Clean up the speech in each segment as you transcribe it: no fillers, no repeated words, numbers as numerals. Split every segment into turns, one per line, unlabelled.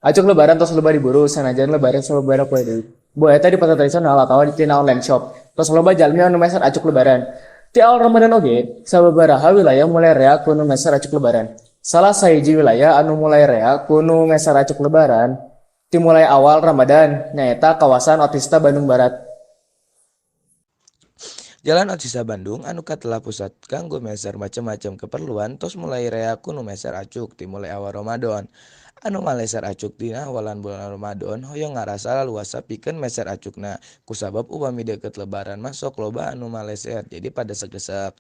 Acuk lebaran tos loba diburu sanajan lebaran sababaraha poe deui. Boh eta di pasar tradisional atawa tina online shop, tos loba jalmi anu meser acuk lebaran. Ti awal Ramadan oge, sababaraha wilayah mulai rea ku nu meser acuk lebaran. Salah sahiji wilayah anu mulai rea ku nu meser acuk lebaran ti mulai awal Ramadan nyaeta kawasan Otista Bandung Barat.
Jalan Otista Bandung anu katelah pusat kanggo meser macem-macem keperluan tos mulai rea ku nu meser acuk ti mulai awal Ramadan. Anu maleser acuk dina awalan bulan Ramadan hoyong ngarasa laluasa pikeun meser acukna kusabab upami deukeut lebaran mah sok loba anu maleser jadi pada desek-desek.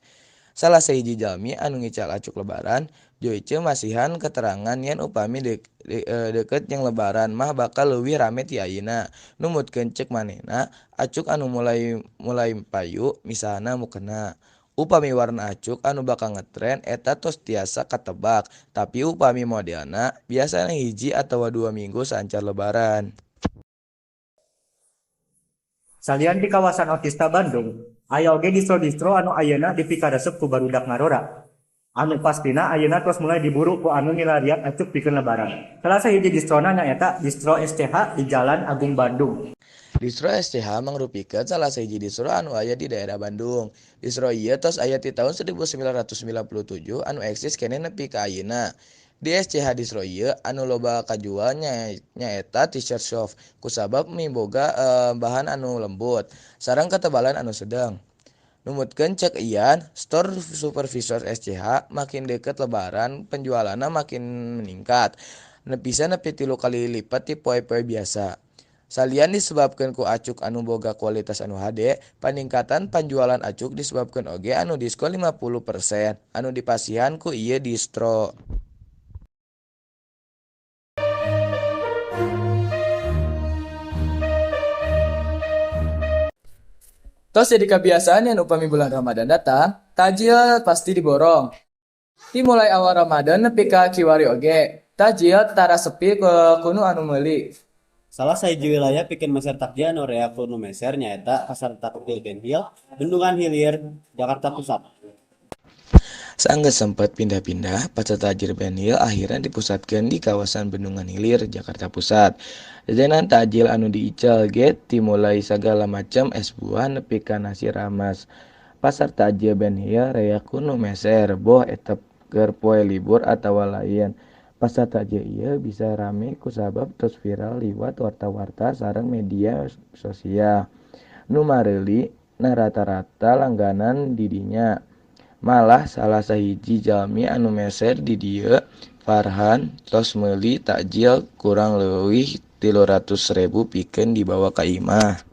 Salah sahiji jalmi anu ngical acuk lebaran, Joyce masihan keterangan yen upami deukeut jeung lebaran mah bakal leuwih rame ti ayeuna. Numutkeun ceuk manehna, acuk anu mulai payu misalna mukena. Upami warna acuk anu bakal ngetren eta tos tiasa katebak, tapi upami modelna biasana hiji atawa 2 minggu saacan lebaran.
Salian di kawasan Otista Bandung, aya oge distro-distro anu ayeuna dipikaresep ku barudak ngarora. Anu pastina ayeuna tos mulai diburu ku anu milarian acuk pikeun lebaran. Salah sahiji distrona nyaeta Distro SCH di Jalan Agung Bandung.
Distro SCH mangrupikeun salah sahiji distro anu aya di daerah Bandung. Distro ieu tos aya ti taun 1997 anu eksis keneh nepi ka ayeuna. Di SCH distro ieu anu loba kajual nyaeta t-shirt soft kusabab miboga bahan anu lembut sareng ketebalan anu sedeng. Numutkeun ceuk Ian, store supervisor SCH, makin deukeut lebaran penjualanna makin meningkat. Bisa nepi 3 kali lipat ti poe-poe biasa. Salian disebabkeun ku acuk anu boga kualitas anu hade, paningkatan panjualan acuk disebabkeun oge anu diskon 50% anu dipasihan ku ieu distro.
Tos jadi kebiasaan yen upami bulan Ramadan datang, takjil pasti diborong. Ti mulai awal Ramadan nepi ka kiwari oge, takjil tara sepi ku nu anu meuli.
Salah sahiji wilayah pikeun meser takjil anu rea ku nu meser nyaeta Pasar Takjil Benhil, Bendungan Hilir, Jakarta Pusat.
Sanggeus sempet pindah-pindah, Pasar Takjil Benhil akhirna dipusatkeun di kawasan Bendungan Hilir, Jakarta Pusat. Jajanan takjil anu diical ge timulai sagala macem es buah nepi ka nasi rames. Pasar Takjil Benhil rea ku nu meser, boh eta keur poe libur atawa lain. Pasar takjil ieu bisa rame kusabab tos viral liwat warta-warta sareng media sosial. Nu mareuli na rata-rata langganan di dinya. Malah salah sahiji jalmi anu meser di dieu, Farhan, tos meuli takjil kurang leuwih 300.000 pikeun dibawa ka imah.